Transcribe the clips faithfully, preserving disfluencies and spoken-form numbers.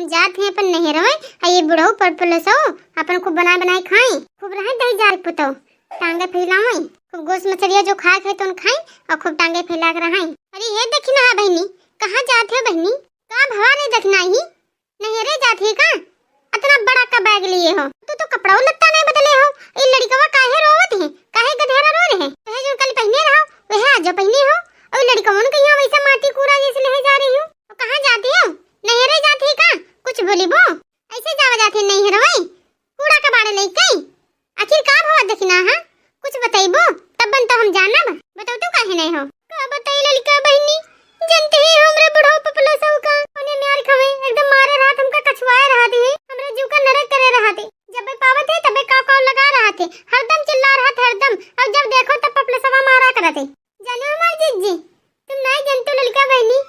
जात हैं अपन नैहरवे, आ ये बुढ़ऊ पपलसऊ अपन खूब बनाए बनाए खाई, खूब रहे दही जार पुतऊ, टांगे फैलावई, खूब गोस मछरिया जो खाए खाए तोन खाई, और खूब टांगे फैला के रहाई। अरे हे दखिनहा बहिनी, कहाँ जात हो बहिनी? का भवा रे दखिनहा ही? नैहरे जात ही का? अतना बड़ा का बैग लिए हो, तू तो कपड़ा लत्ता नहीं बदले हो। ई लड़कवा काहे रोवत है, काहे गधेरा रो रहे? वह जो कल पहने रहो, वह आज पहने हो। और लड़कवन के यहाँ वैसा माटी कूड़ा जैसे ले जा रही हो। और कहाँ जाती हो? नैहरे जात ही का? कुछ बोली बो, ऐसे जावा जात ही नैहरवे, कूड़ा का बाड़े लइके। आखिर का भवा दखिनहा, कुछ बतइबो, तब बन तो हम जानब, बतउतू काहे नहीं हो? का बताई लड़का बहिनी, जनते ही हमरे बुढ़ऊ पपलसऊ का, उन्हें न्यार खवे, एकदम मारे रहत, हमका कछुआए रहत ही, हमरे जीव का नरक करे रहत ही। जब पावत ही, तबे काव काव लगा रहत ही, हरदम चिल्ला रहत, हरदम। और जब देखो, तब पपलसवा मारा करत ही। जानो हमार जिज्जी, तुम नहीं जनते लड़का बहिनी,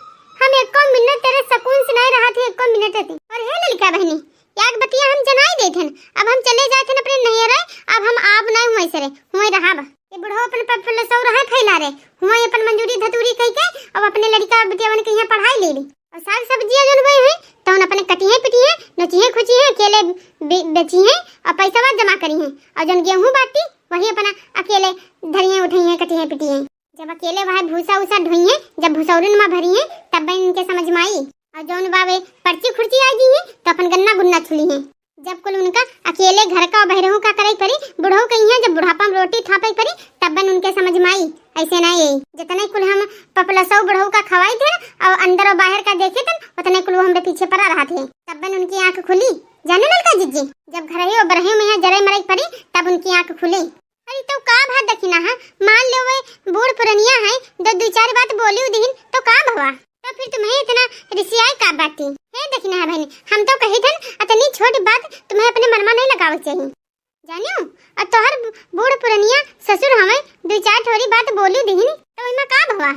हम एको मिनट तेरे सुकून से नहीं रहत ही, एको मिनट रहती। और हे लड़का बहिनी, एक बतिया हम जनाई देत हन, अब हम चले जात हन अपने नैहरे, अब हम आब नाहीं हुआं से रे, हुआं रहब। ये बुढ़ऊ अपन पपलसऊ रहे फैला रे, हुआं अपन मंजूरी धतूरी कह के अब अपने लड़का बिटियावन के यहाँ पढ़ाई ले ली। और साग सब्जियां जौन बोए हैं, तौन अपने कटिहे पिटिहे, नचिहे खुचिहे, अकेले बे-, बेचिहे और पैसा जमा करिहे। और जौन गेहूं बाटी, वही अपना अकेले धरिहे उठइहे, कटिहे पिटिहे। जब अकेले वह भूसा उसा ढोइहे, जब भूसौरिन में भरिहे, तब इनके समझ में आई। और जौन बावे पर्ची खुर्ची आ गई है, तो अपन गन्ना गुन्ना छुली है। जब कुल उनका अकेले घर का बहरहू का करे परी, बुढ़ऊ कही है, जब बुढ़ापा में रोटी थापे परी, तब बन उनके समझ में आई। ऐसे ना ये जितने कुल हम पपलसऊ बुढ़ऊ का खवाई थे और अंदर और बाहर का देखे थे, उतने कुल वो हमरे पीछे पड़ा रहा थे। तब बन उनकी आंख खुली। जाने ललका जिज्जी, जब घर ही और बरहे में यहाँ जरे मरे परी, तब उनकी आंख खुली। अरे तो का भा दखिनहा, मान लो वे बूढ़ पुरनिया है, दो दो चार बात बोली उदिन तो का भवा? तो फिर तुम्हें इतना रिसियाई का बाती? हे दखिनहा बहनी, हम तो कही थन अतनी छोटी बात तुम्हें अपने मन में नहीं लगावे चाहिए, जानियो? और तोहर बूढ़ पुरनिया ससुर हमें दो चार थोड़ी बात बोली दिहिन तो इमा का भवा?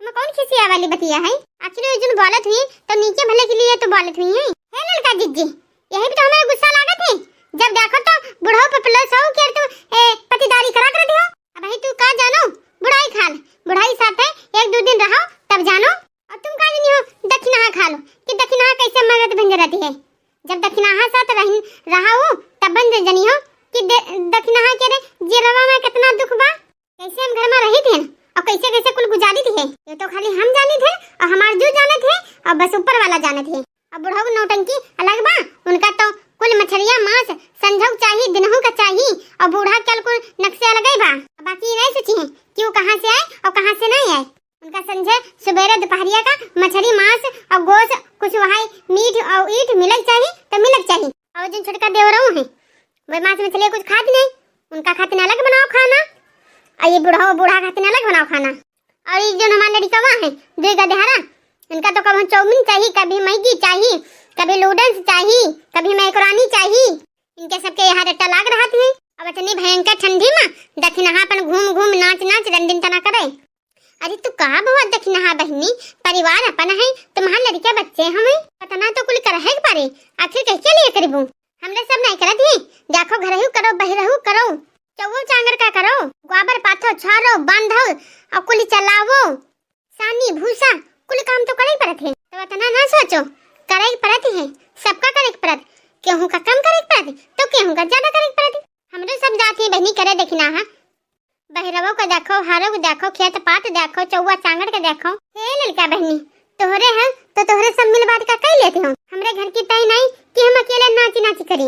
इमा कौन खिसिया वाली बतिया है? आखिर वो जुन बोलत हुई तो नीचे भले के लिए तो बोलत हुई है। हे ललका जिज्जी, यही भी तो हमारे गुस्सा लागत है। जब देखो तो बुढ़ऊ पपलसऊ के तू, ए, पतिदारी करा कर दियो। अब ही तू का जानो, बुढ़ाई खाल, बुढ़ाई साथ है, एक दो दिन रहो तब जानो। और तुम का जानी हो दखिनहा खाल कि दखिनहा कैसे मरद बन रहती है? जब दखिनहा साथ रही रहा हो तब बन जनी हो कि दे- दखिनहा के रे जिरवा में कितना दुख बा। कैसे हम घर में रही थे और कैसे कैसे कुल गुजारी थी है, ये तो खाली हम जानी थे और हमार जू जाने थे और बस ऊपर वाला जाने थे। और बुढ़ऊ नौटंकी अलग बा, उनका तो कुल मछरिया मांस संझऊ चाही, दिनहू का चाही, और बूढ़ा के कुल नक्शे अलग ही बा। बाकी ये नहीं सोची है कि वो कहाँ से आए और कहाँ से नहीं आए। उनका संझे सुबेरे दोपहरिया का मछरी मांस और गोस कुछ वहाई मीठ और ईठ मिलक चाही तो मिलक चाही। और जिन छोटका देवरऊ है वे मांस मछली कुछ खात नहीं, उनका खातिर अलग बनाओ खाना, और ये बुढ़ऊ बूढ़ा खातिर अलग बनाओ खाना। और ये जो हमारे लड़िकवा है, दुई गदहरा, इनका तो कभी चाउमीन चाही, कभी मैगी चाही, कभी नूडल्स चाही, कभी मैकरोनी चाही। इनके सबके यहाँ रट्टा लाग रहत है। अब इतनी भयंकर ठंडी में दखिनहा अपन घूम घूम नाच नाच रंडिन तना करे। अरे तू का भवा दखिनहा बहिनी, परिवार अपन है, तुम्हार लड़िका बच्चे हमें, पता ना तो कुल करहे के पड़े, आखिर कह के लिए करबू? हमरे सब नहीं करत ही, देखो घरहू करो, बहिरहू करो, चौवो चांगर का करो, गोबर पाथो, छारो, बांधो, और कुल चलावो, सानी, भूसा, कुल काम तो करे पड़त है। तो इतना ना सोचो, करे पड़त है, सबका करे पड़त, केहू का कम करे पड़त, तो केहू का ज्यादा करे पड़त। हमरे सब जात ही बहिनी करे दखिनहा, बहिरवो को देखो, हारो को देखो, खेत पात देखो, चौवा चांगर के देखो। हे ललका बहिनी, तोहरे हैं तो तोहरे सब मिल बांट का कई लेते हो। हमरे घर की तय नहीं कि हम अकेले नाची नाची करी।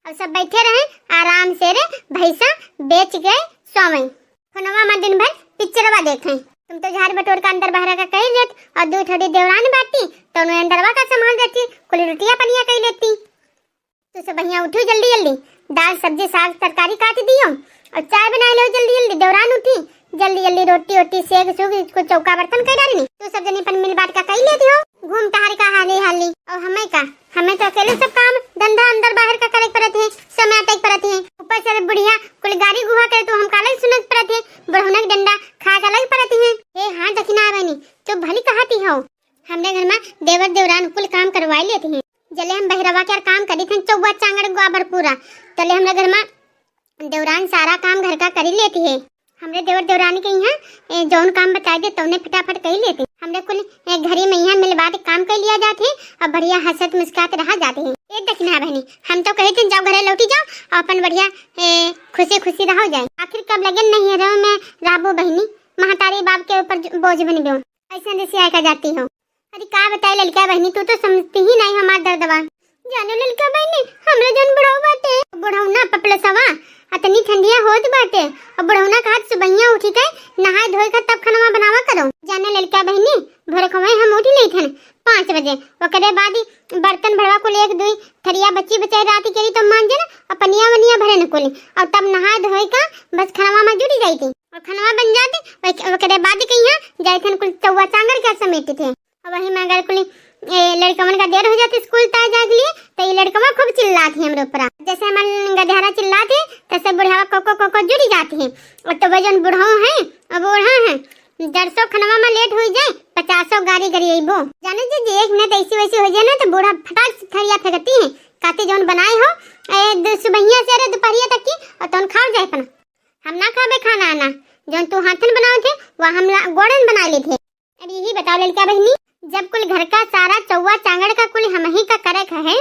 अब सब बैठे रहे आराम से रे, भैंसा बेच के सोवे, फोनवा में दिन भर पिक्चरवा देखे। तुम तो झाड़ बटोर का अंदर बाहर का कई लेत और दो थोड़ी देवरान बाटी तो उन्हें अंदरवा का संभाल देती, कुल रोटियां पनिया कई लेती। तो सब बढ़िया उठो जल्दी जल्दी, दाल सब्जी साग तरकारी काट दियो और चाय बना लो जल्दी जल्दी। देवरान उठी, जल्दी जल्दी रोटी ओटी सेक सूख इसको चौका बर्तन कर डालनी। तो सब जनी अपन मिल बांट का कई लेती हो, घूम टहर का हाली हाली। और हमें का, हमें तो अकेले सब काम धंधा अंदर बाहर का करे पड़त है, समय तक पड़त है। ऊपर से बुढ़िया कुल गारी गुहा करे तो हम काले सुनत पड़त है, बढ़ौनक डंडा खा के अलग पड़त है। हे हाँ दखिनहा बहिनी, तो भली कहती हो, हमरे घर में देवर देवरान कुल काम करवाई लेती हैं। जले हम बहिरवा के यार काम करी थे, चौवा चांगड़ गोबर पूरा, तले हमरे घर में देवरान सारा काम घर का करी लेती है। हमरे देवर देवरानी के इहाँ, ए, जौन काम बताइ दे, तौने फटाफट कइ लेती। हमरे कुल, ए, घरी में इहाँ मिल बाँट काम कइ लिया जात है, अउर बढ़िया हँसत मुस्कात रहा जात है। ए दखिना बहिनी, हम तउ कहित हन, जाओ घरे लौटी जाओ, अउर अपन बढ़िया, ए, खुशी खुशी रहो जाए। आखिर कब लगे नैहरों में रहबो बहिनी, महतारी बाप के ऊपर ज-, बोझ बनबो। अइसन रिसियाइ का जाती हो। अरे का बताई ललका बहिनी, तू तो समझती ही नाहीं हमार दर्दवा। जानो ललका बहिनी, हमरे जौन बुढ़ऊ बाटे, बुढ़ऊ ना पपलसवा, अतनी ठंडिया होत बाटे, अउर बुढ़ऊ ना कहत सुबहिया उठी के नहाए धोए के तब खनवा बनावा करो। जानो ललका बहिनी, भोरखवे हम उठी लेइत हन पाँच बजे, ओकरे बाद ही बर्तन भरवा कुल एक दुई थरिया बच्ची बचाई राती केरी तब मांजे ना, अउर पनिया वनिया भरे न कुल, अउर तब नहाए धोए का बस खनवा में जुटी जाई थी। अउर खनवा बन जात, ओक-, ओकरे बाद कहिया जाइत हन कुल चौवा चांगर के समेटित है। अउर वही में अगर कुल, ए, लड़कवन का देर हो जात स्कूल ताय जाए के लिए, तो ये लड़कवा खूब चिल्लात है हमरे ऊपर। जैसे हमार गधेरा चिल्लात है, तैसे बुढ़ावा कोको कोको जुड़ी जात है। अउर तो वह जौन बुढ़ऊ है, अउर बूढ़ा है, दरसो खनवा में लेट हो जाए, पचासो गारी गरी अइबो। जाने जी, जी, एक मिनट ऐसी वैसी हो जाए ना, तो बूढ़ा फटाक से थरिया फेंकती है, कहती, "जौन बनाए हो, ए, दु-, सुबहिया से अरे दोपहरिया तक की, अउर तौन खाओ जाए अपना।" हम ना खाबे खाना आना, जौन तू हाथन बनावत है, वह हम ला-, गोड़न बना लेत है। अब यही बताओ ललका बहिनी, जब कुल घर का सारा चौवा चांगड़ का कुल हमही का करे का है,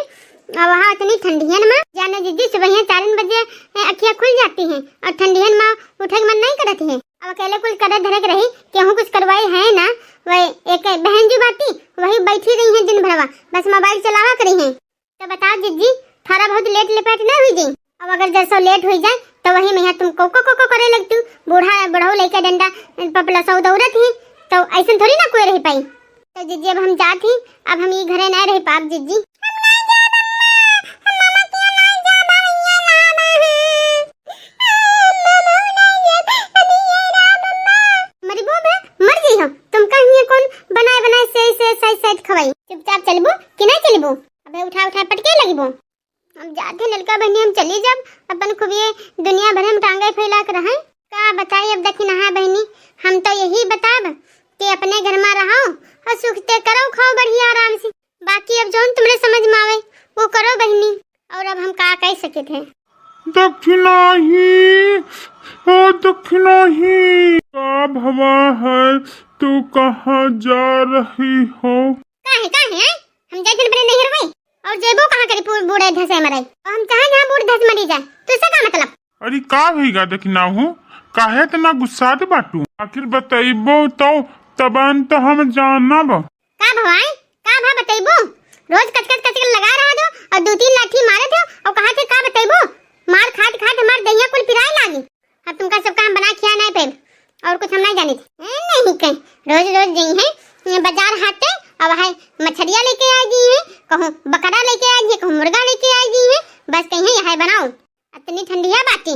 अउर वहाँ उतनी ठंडियन में, जानो जिज्जी, सुबहिया चार बजे, ए, अखिया खुल जाती है अउर ठंडियन में उठे के मन नहीं करत है। अब अकेले कुल करे धरे के रही, केहू कुछ करवाई है ना, वह एक बहन जी बाटी, वही बैठी रही है दिन भरवा, बस मोबाइल चलावा करी है। तो बताओ जिज्जी, थोड़ा बहुत लेट लेपेट ना हुई जाई। अब अगर जैसो लेट हुई जाए, तो वही में तुम कोको कोको करे लगतू। बूढ़ा, बुढ़ऊ लेके डंडा पपला सौ दौड़त ही, तो ऐसन थोड़ी ना कोई रह पाई। तो जिज्जी, अब हम जात ही, अब हम ई घरे ना रह पाब जिज्जी। हम ना जाब अम्मा, हम मामा के यहाँ ना जाब, हम यहाँ ना आना है। अम्मा, हम ना जाब, हम यहाँ रहब अम्मा। मरिबो बे, मर जइहो। तुमका हियाँ कौन बनाए बनाए से, से, से, से खवाई? चुपचाप चलबो कि ना चलबो? अबे उठा उठा पटके लगबो। हम जाते ललका बहिनी, हम चली जाब, अपन खूब ये दुनिया भर हम टांगे फैला के रहें। का बताई अब दखिनहा बहिनी, हम तो यही बताब कि अपने घर में रहो अउर सुख ते करो, खाओ बढ़िया आराम से। बाकी अब जौन तुमरे समझ में आवे वो करो बहिनी, अउर अब हम का कह सके थे। दखिनाही, ओ दखिनाही, का भवा है, तू कहाँ जा रही हो? का है, का है, हैं? हम जाइत हन अपने नैहर में। अउर जेबो कहाँ करी पू-, बूढ़े धसे मरे? अउर हम चाहे जहाँ बूढ़ धस मरी जाए, तुझसे का मतलब? अरे का भइगा दखिनाहू, काहे इतना गुस्सात बाटू? आखिर बतइबो तो तबन तो हम जानब। का भवाई, का भा बतइबो? रोज कचकच कचकच लगा रहा दो अउर दो तीन लाठी मारे थे अउर कहा थे का बतइबो? मार खात खात हमार दहिया कुल पिराए लागी। अब तुमका सब काम बना खिया नहीं पे, अउर कुछ हम नहीं जाने थे। ए, नहीं कहीं, रोज रोज गई है, ये बाजार हाथे, अब है मछरिया लेके आ गई है, कहूँ बकरा लेके आ गई है, कहूँ मुर्गा लेके आ गई है, बस कहीं है यह बनाओ। इतनी ठंडिया बाटी,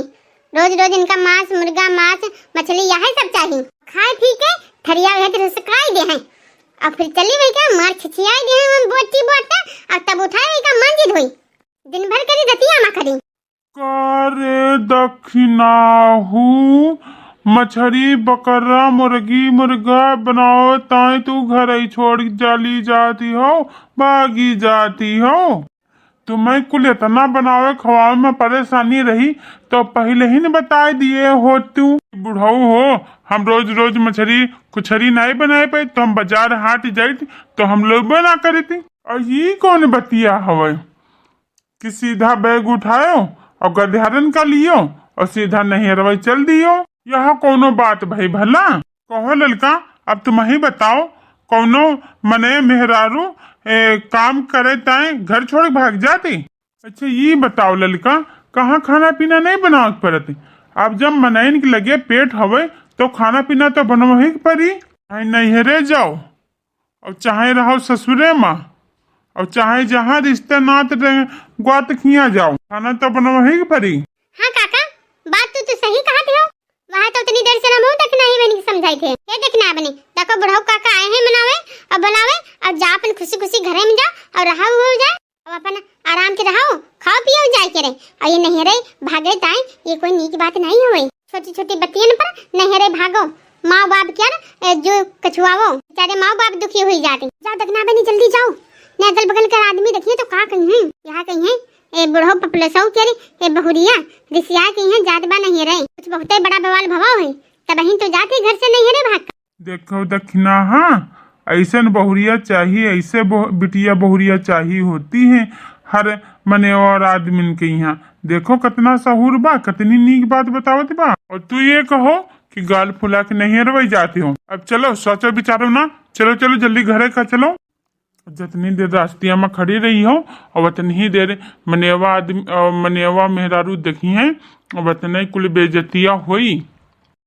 रोज रोज इनका मांस, मुर्गा, मांस, मछली, यह सब चाहिए। खाए पी के थरिया वह तो रुसकाई दे हैं, अब फिर चली वही का मार छिछियाई दे हैं, हम बोटी बोटा, अब तब उठाए वही का मांजी धोई, दिन भर करी रतिया मा करी। का रे दखिनाहू, मछरी, बकरा, मुर्गी, मुर्गा बनावे ताई तू घर ही छोड़ के चली जाती हो, भागी जाती हो। तुम्हें कुल इतना बनावे खवावे में परेशानी रही तो पहले ही न बताए दिए हो तू। बुढ़ऊ हो, हम रोज रोज मछरी कुछरी नहीं बनाए पाई, तो हम बाजार हाट जाइत तो हम लोग बना करी थी। और ये कौन बतिया हवे? कि सीधा बैग उठायो और गद्यारन का लियो और सीधा नैहरवा चल दियो। यह कौनो बात भई भला? कहो ललका, अब तुम ही बताओ, कौनो मने मेहरारू, ए, काम करे ताए घर छोड़ के भाग जाती? अच्छा, ये बताओ ललका, कहाँ खाना पीना नहीं बनावे के पड़त? अब जब मनइन के लगे पेट हवे, तो खाना पीना तो बनवही के पड़ी। चाहे नैहरे जाओ, और चाहे रहो ससुरे मा, और चाहे जहाँ रिश्ते नात रहे, ग्वात खिया जाओ, खाना तो बनवही के पड़ी। हाँ काका, बात तू तो सही कहत हो। वह तो उतनी देर से ना मुँह देखना ही बनी समझाई थे। ये देखना बनी, देखो बुढ़ऊ काका आए हैं मनावे, और बुलावे, और जा अपन खुशी खुशी घरे में जा, और रहा हो जाए, और अपन आराम से रहो, खाओ पियो जाए के रे। और ये नैहरे भागे ताई, ये कोई नीक बात नहीं होई। छोटी छोटी बतियन पर नैहरे भागो, माँ बाप क्या, ए, जो कछुआवो, बेचारे माँ बाप दुखी हुई जाते। जाओ दखिना बनी, जल्दी जाओ, नहीं अगल बगल के आदमी देखिए तो का कही है, यहाँ कही है, ए बुढ़ऊ पपलसऊ के रे, ए बहुरिया, रिसिया कही है, जात बा नैहरे, कुछ बहुते बड़ा बवाल भवा है। तबहिन तो जाती घर से नैहरे भाग। देखो दखिना, हाँ, ऐसन बहुरिया चाही, ऐसे बहु-, बिटिया बहुरिया चाही होती है हर मने और आदमिन के यहाँ। देखो कितना सहूर बा, कितनी नीक बात बतावत बा। और तू ये कहो कि गाल फुला के नैहरवै जाती हो। अब चलो सोचो विचारो ना, चलो चलो जल्दी घरे का चलो। जतनी देर रास्तिया में खड़ी रही हो, और उतनी ही देर मनेवा आदमी, अ, मनेवा मेहरारू देखी हैं, और उतने कुल बेइज्जतिया होई।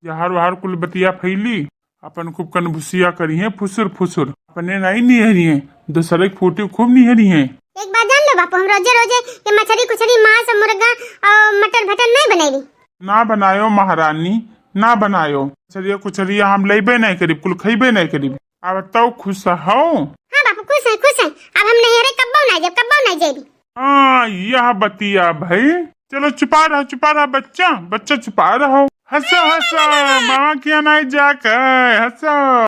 जहर वहर कुल बतिया फैली, अपन खूब कनभुसिया करी हैं, फुसुर फुसुर। अपने नहीं निहरी हैं, दूसरे की फोटो खूब निहरी हैं। एक बात जान लो बापू, हम रोजे रोजे ये मछरी कुछरी, मांस, मुर्गा और मटर भटर नहीं बनाई। ना बनायो महारानी, ना बनायो। मछरिया कुछरिया हम लेबे नहीं करीब, कुल खैबे नहीं करीब। अब तो खुश हो? हाँ बापू, खुश है, खुश है। अब हम नैहरे कब्बो ना जाब, कब्बो ना जाबी। हाँ, यह बतिया भाई। चलो चुपा रहो, चुपा रहो बच्चा, बच्चा चुपा रहो। हंसो, हंसो, मामा के यहाँ नहीं जाके, हंसो।